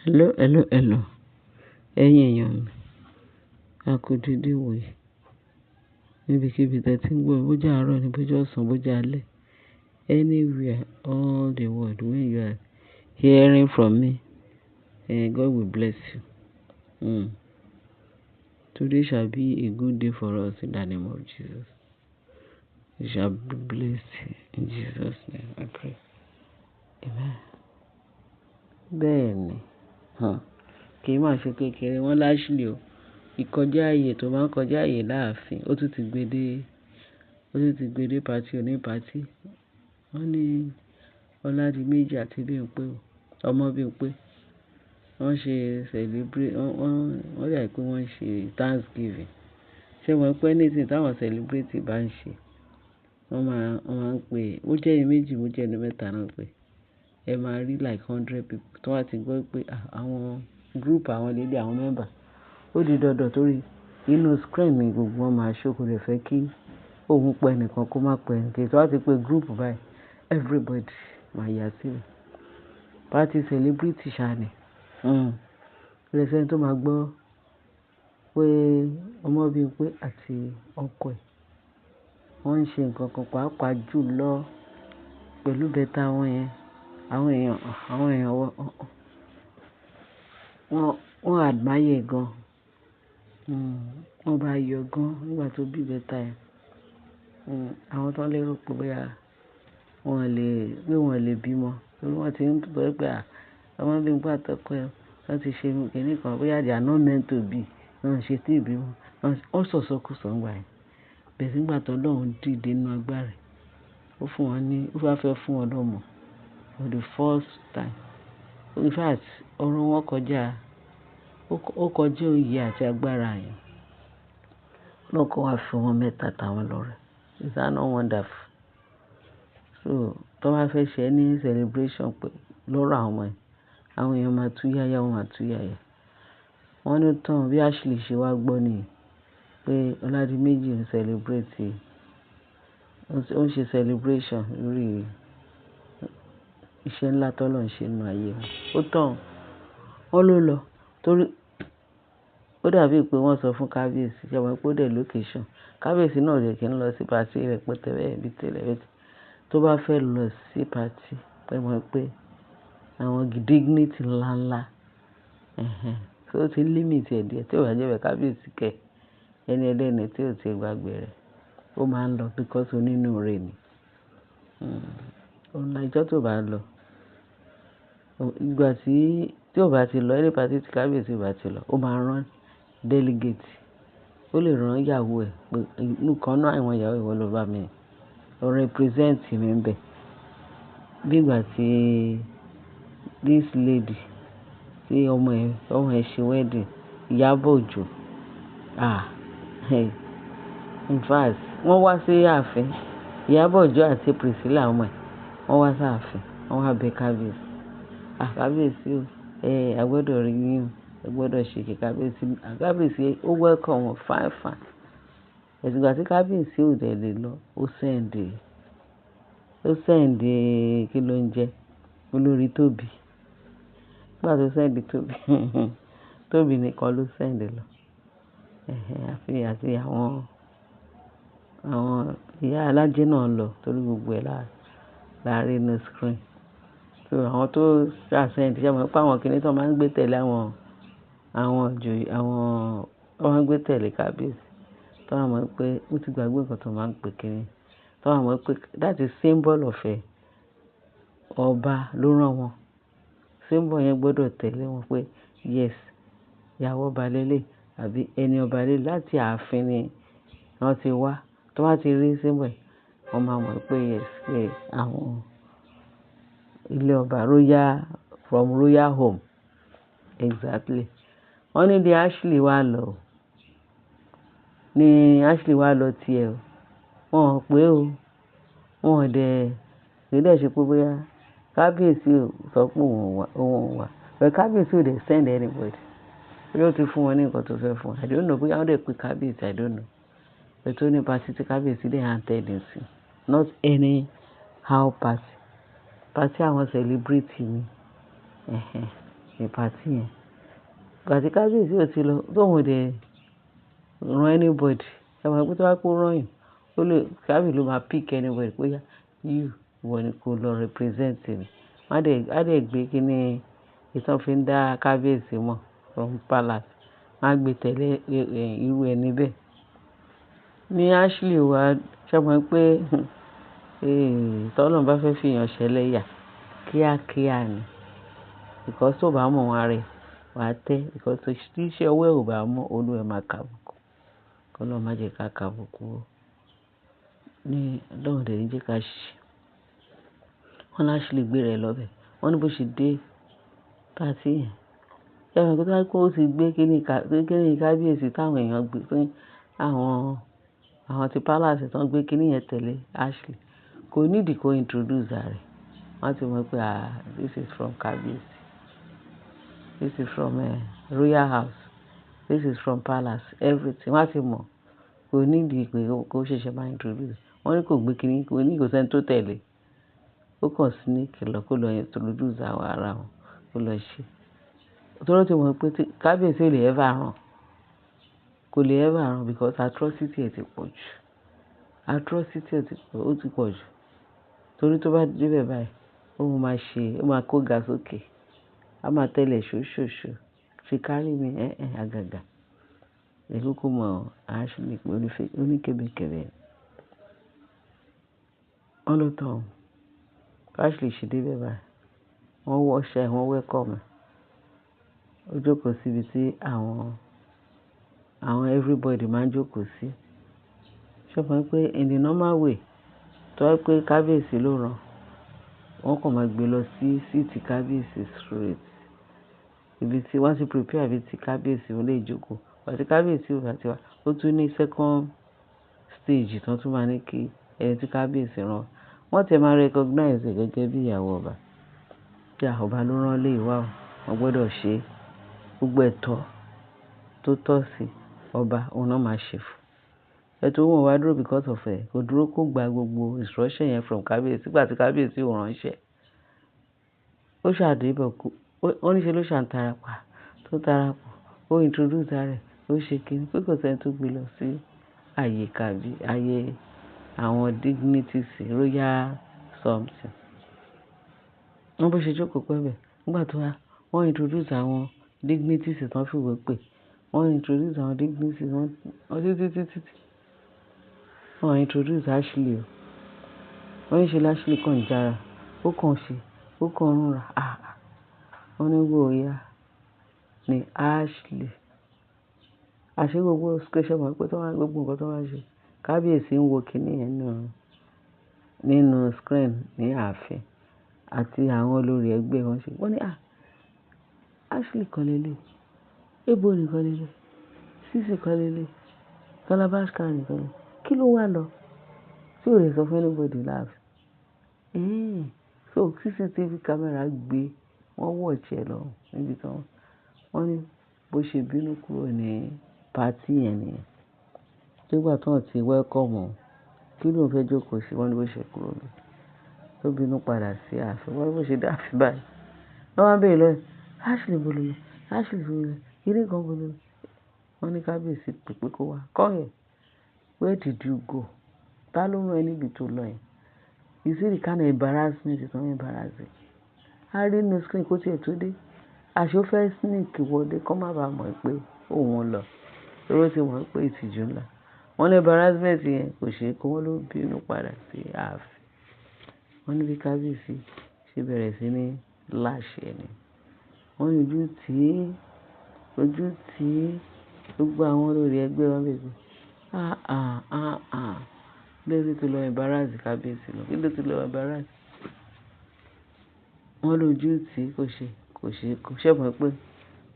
Hello, hello, hello. Ẹ̀yin èèyàn mi, a kú dédé wò yìí. Níbikíbi tí ẹ ti ń gbọ́, bó jẹ́ àárọ̀ ni, bó jẹ́ ọ̀sán, bó jẹ́ alẹ́. Anywhere, all the world, when you are hearing from me, God will bless you. Today shall be a good day for us in the name of Jesus. You shall be blessed in Jesus' name. I pray. Amen. Bẹ́ẹ̀ni, kì í máa ṣe kékeré. Wọ́n l'Ashley o. Ìkọjá ààyè tó máa ń kọjá ààyè láàfin, ó tún ti gbé dé, ó tún ti gbé dé party oní party. Wọ́n ní Ọládìméjì àti Bímpé o, ọmọ Bímpé. Wọ́n ṣe celebrate, wọ́n dà pé wọ́n ṣe Thanksgiving. Ṣé ẹ mọ̀ pé anything táwọn celebrate bá ń ṣe, wọ́n máa ń pè, ó jẹ́ ẹni méjì, ó jẹ́ ẹni mẹ́ta náà pé ẹ máa rí like 100 people tó bá ti gbọ́ pé àwọn group àwọn lélẹ̀ àwọn member. Ó di dandan torí inú screen ni gbogbo wọn máa show, kò dẹ̀ fẹ́ kí òun pe ẹnìkan kó má pe ẹnìkejì. Tó bá ti pé group báyìí, everybody máa yà síbẹ̀. Party celebrity ṣá ni. Kò dẹ̀ sí ẹni tó máa gbọ́ pé ọmọ Bímpé àti ọkọ ẹ̀ wọ́n ń ṣe nǹkan kan pàápàá jù lọ pẹ̀lú ìbẹta wọn yẹn. Àwọn èèyàn wọ́n admire gan. Wọ́n bá yọ gan nígbà tó bí ìbẹta yẹn. Àwọn tó lérò pé bóyá wọ́n lè, pé wọ́n lè bímọ. Torí wọ́n ti ń sọ pé ọmọ Bímpé àti ọkọ ẹ̀ wọ́n ti ṣe kíni kan, bóyá they are not meant to be. Wọ́n ṣe tí ì bímọ. Wọ́n sọ̀sọkúsọ nígbà yẹn. But nígbà tó Ọlọ́run dìde nínú agbára rẹ̀, ó fún wọn ní, ó bá fẹ́ fún wọn lọ́mọ for the first time. In fact, ọ̀rọ̀ wọn kọjá, ó kọjá òye àti agbára èèyàn. Ọlọ́run kó wá fi ọmọ mẹ́ta ta wọ́n lọ́rẹ. Is that not wonderful? So, tó bá fẹ́ ṣe any celebration pé lọ́rọ̀ àwọn ọmọ ẹ̀, àwọn èèyàn máa tú yáyá, wọ́n máa tú yáyá. Wọ́n ní ó tán bí Ashley ṣe wá gbọ́ nìyẹn pé Ọládìméjì ń celebrate, ó ń ṣe celebration lórí iṣẹ́ ńlá tó Ọlọ́run ṣe nínú ayé wọn. Ó tán, wọ́n ló lọ torí ó dàbí pé wọ́n sọ fún kábíyèsí, ṣé ẹ mọ̀ pé ó dẹ̀ location. Kábíyèsí náà ò dẹ̀ kí ń lọ sí party rẹpẹtẹ bẹ́ẹ̀ bí tẹ́lẹ̀ bẹ́ẹ̀. Tó bá fẹ́ lọ sí party, ẹ mọ̀ pé àwọn dignity ńlá ńlá. Ẹ̀hẹn. So ó ti limit ẹ̀ díẹ̀ tí ó bá jẹ́ bẹ́ẹ̀ kábíyèsí kẹ̀ ẹni ẹlẹ́ni tí ò ti gbàgbé rẹ̀. Ó máa ń lọ because onínúure ni. Ó ń lọ ijọ́ tó bá lọ. Ìgbà tí ó bá ti lọ any party tí kábíyèsí ò bá ti lọ, ó máa rán delegate. Ó lè rán ìyàwó ẹ̀ pé ìkan nínú àwọn ìyàwó ẹ̀ ìwọ lọ bá mi lọ represent mi níbẹ̀. Bí ìgbà tí this lady tí ọmọ ẹ̀ ṣe wedding, Ìyábọ̀ Òjó. Ah, in fact, wọ́n wá sí ààfin. Ìyábọ̀ Òjó àti Priscilla ọmọ ẹ̀, wọ́n wá sí ààfin, wọ́n wá bẹ kábíyèsí. Ah, kábíyèsí o, a gbọdọ̀ rí yín o, ẹ gbọdọ̀ ṣe kí kábíyèsí. Kábíyèsí ó welcome wọn fine fine. But ìgbà tí kábíyèsí ò dẹ̀ lè lọ, ó send kí ló ń jẹ́? Olórí Tóbi. Nígbà tó send Tóbi, Tóbi nìkan ló send lọ. Ẹ̀hẹn, àti àwọn ìyá alájẹ náà lọ torí gbogbo ẹ̀ la rí nínú screen. So àwọn tó ṣà send, ṣé ẹ mọ̀ pé àwọn kíní tó máa ń gbé tẹ̀lé àwọn ìjòyè, àwọn tó máa ń gbé tẹ̀lé kábíyèsí. Tó máa mọ̀ pé mo ti gbàgbé nǹkan tó máa ń pè kíni. Tó máa mọ̀ pé that is symbol of ẹ ọba ló rán wọn. Symbol yẹn gbọdọ̀ tẹ̀lé wọn pé yes, ìyàwó ọba lélẹ̀ àbí ẹni ọba lélẹ̀ láti ààfin ni wọ́n ti wá. Tó bá ti rí symbol yẹn, wọ́n máa mọ̀ pé yes, pé àwọn ilé ọba royal from royal home. Exactly. Wọ́n ní bí Ashley wá lọ. Ní Ashley wá lọ tí ẹ o. Wọ́n ò pé o. Wọ́n ò dẹ̀, kì í dẹ̀ ṣe pé bóyá kábíyèsí ò sọ pé òun ò wá, òun ò wá. But kábíyèsí ò dẹ̀ send anybody. Bóyá ó ti fún wọn ní nǹkan tó fẹ́ fún wọn. I don't know bóyá wọ́n dẹ̀ pé kábíyèsí, I don't know. But ó ní party tí kábíyèsí dẹ̀ attend sí. Not anyhow party. Party àwọn celebrity ni. Ẹ̀hẹn. ní party yẹn. Ìgbà tí kábíyèsí ò ti lọ, tóun ò dẹ̀ rán anybody. Ẹ mọ̀ pé tó bá pé ó rán èèyàn, ó lè, kábíyèsí ló máa pick anybody pé óyá, you, ìwọ ni kó lọ represent mi. Wọ́n á dẹ̀ gbé kíní èyí tí wọ́n fi ń dá kábíyèsí mọ̀ from palace. Wọ́n á gbé tẹ̀lé irú ẹni bẹ́ẹ̀. Ní Ashley wá, ṣé ẹ mọ̀ pé tí Ọlọ́run bá fẹ́ fi èèyàn ṣẹlẹ́yà, kíákíá ni. Because tó bá mọ̀ wọ́n ara ẹ̀, wà á tẹ́. Because tí iṣẹ́ ọwọ́ ẹ ò bá mọ́, Olúwa ẹ máa kàbùkù. Kí Ọlọ́run má jẹ́ ká kàbùkù o. Ní Ọlọ́run dẹ̀ ní jẹ́ ká ṣìṣe. Wọ́n ní Ashley gbé rẹ̀ lọ bẹ̀. Wọ́n ní bó ṣe dé party yẹn. Ṣé ẹ mọ̀ pé tó bá pé ó ti gbé kíní kábíyèsí táwọn èèyàn gbé fún àwọn tí palace tó ń gbé kíní yẹn tẹ̀lé Ashley, kò need kó introduce ara rẹ̀. Wọ́n á ti mọ̀ pé, ah, this is from kábíyèsí. This is from royal house. This is from palace. Everything. Wọ́n á ti mọ̀. Kò need pé kó ṣẹ̀ṣẹ̀ máa introduce. Wọ́n ní kò gbé kíní, kò ní kò sí ẹni tó tẹ̀lé. Ó kàn sneak lọ kó lọ introduce àwọn ara wọn, kó lọ ṣe. Torí ó ti mọ̀ pé tí kábíyèsí ò lè ever rán. Kò lè ever rán because atrocity ẹ̀ ti pọ̀ jù. Atrocity ẹ̀ ti pọ̀, ó ti pọ̀ jù. Torí tó bá dé bẹ̀ báyìí, ó máa ṣe, ó máa kó ga sókè. A máa tẹ̀lé ṣóṣòṣò. Ṣe kárí mi, ẹ́ ẹ́ àgàgà. Ẹ kúkú mọ̀ Ashley pé oníkébékébé. Wọ́n ló tán o. Ashley ṣe dé bẹ̀ báyìí. Wọ́n usher ẹ̀, wọ́n welcome ẹ̀. Ó jókòó síbi tí àwọn everybody máa ń jókòó sí. Ṣé o mọ̀ pé in the normal way, tó bá pé kábíyèsí ló rán, wọ́n kàn máa gbé lọ sí seat kábíyèsí straight. Ibi tí wọ́n ti prepare ibi tí kábíyèsí ó lè jókòó. Ìgbà tí kábíyèsí ò bá ti wá, ó tún ní second stage tí wọ́n tún máa ní kí ẹni tí kábíyèsí rán. Wọ́n ti máa recognize ẹ̀ gẹ́gẹ́ bí ìyàwó ọba. Pé ọba ló rán lé wá o, wọ́n gbọdọ̀ ṣe gbogbo ẹ̀tọ́ tó tọ́ sí ọba, òun náà máa ṣe fún. Ẹ̀tọ́ wọn wá dúró because of ẹ̀, kò dúró kó gba gbogbo instruction yẹn from kábíyèsí nígbà tí kábíyèsí ò ránṣẹ́. Ó ṣà dé bẹ̀ kó, ó ní ṣe ló ṣà ń tara pa, tó tara pọ̀, ó introduce ara rẹ̀, ó ṣe kíni, pé kò sí ẹni tó gbé lọ sí ààyè kábí, ààyè àwọn dignities, royal something. Wọ́n bó ṣe jókòó pẹ́ bẹ̀. Nígbà tó wá, wọ́n introduce àwọn dignities tí wọ́n fi ìwé pè. Wọ́n introduce àwọn dignities, wọ́n títí títí títí. Wọ́n introduce Ashley o. Wọ́n ní ṣe Ashley kàn ń jára, ó kàn ṣe, ó kàn ń rúnra. Ah! Wọ́n ní wò ó yá ni Ashley. Àṣé gbogbo ṣé mọ̀ pé tó bá gbogbo nǹkan tó bá ṣe, kábíyèsí ń wo kíní yẹn nínú screen ní ààfin àti àwọn olórí ẹgbẹ́ wọn ṣe. Wọ́n ní, ah! Ashley kọ́ lélẹ̀, Ebony kọ́ lélẹ̀, Sisi kọ́ lélẹ̀, Calabash Khan kọ́ lélẹ̀. Kí ló wà lọ? Tí ò lè sọ fún anybody láàfin. Ehn. So CCTV camera gbé, wọ́n watch ẹ lọ níbi tí wọ́n, wọ́n ní bó ṣe bínú kúrò ní party yẹn nìyẹn. Nígbà tí wọ́n ti welcome òun, kí ló ń fẹ́ jókòó sí? Wọ́n ní bó ṣe kúrò níbẹ̀. Tó bínú padà sí ààfin. Wọ́n ní bó ṣe dé ààfin báyìí. Wọ́n wá ń béèrè lọ́wọ́ ẹ̀, Ashley bó lo lọ? Ashley bó lo lọ? Kíní kan bó lo lọ? Wọ́n ní kábíyèsí pé pé kó wá. Come here. Where did you go? Ta ló rán ẹ níbi tó lọ yẹn? You see the kind of embarrassment tí wọ́n embarrass ẹ. A rí nínú screen kó tí ẹ̀ tó dé. Àṣé ó fẹ́ sneak wọlé kó má ba mọ̀ pé òun lọ. Torí ó ti mọ̀ pé ìtìjú ńlá. Wọ́n ní embarrassment yẹn kò ṣe é kó wọ́n ló bínú padà sí ààfin. Wọ́n ní bí kábíyèsí ṣe bẹ̀rẹ̀ sí ní lash ẹ ni. Wọ́n ní ojú tí, ojú tí gbogbo àwọn olórí ẹgbẹ́ wọn bẹ̀rẹ̀ pé, ah ah ah ah. Kí ló dé tó lọ embarrass kábíyèsí lọ? Kí ló dé tó lọ embarrass? Wọ́n lójú tí kò ṣe, kò ṣe, kò ṣẹ̀ mọ̀ pé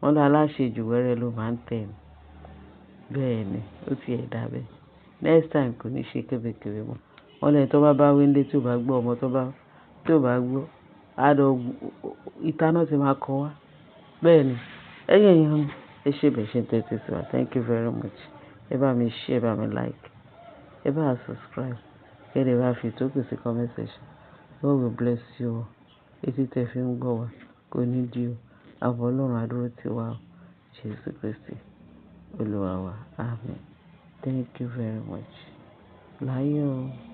wọ́n ní aláṣejù wẹ́rẹ́ ló máa ń tẹ̀ ni. Bẹ́ẹ̀ ni, ó ti ẹ̀ dá bẹ́ẹ̀. Next time kò ní ṣe kébékébé mọ́. Wọ́n ní ẹni tó bá bá wí nílé tí ò bá gbọ́, ọmọ tó bá, tí ò bá gbọ́, á lọ ìta náà ti máa kọ wá. Bẹ́ẹ̀ ni. Ẹ̀yin èèyàn mi, ẹ ṣé bẹ́ẹ̀ ṣe ń tẹ́tí sí wa. Thank you very much. Ẹ bá mi share, ẹ bá mi like, ẹ bá subscribe. Kí ẹ lè bá fi ìtókù sí comment section. God will bless you all. Etí tẹ fi ń gbọ́ wa kò ní di o. Ààbò Ọlọ́run á dúró tì wá o. Jésù Kristi, Olúwa wa. Amen. Thank you very much. Láyọ̀ o.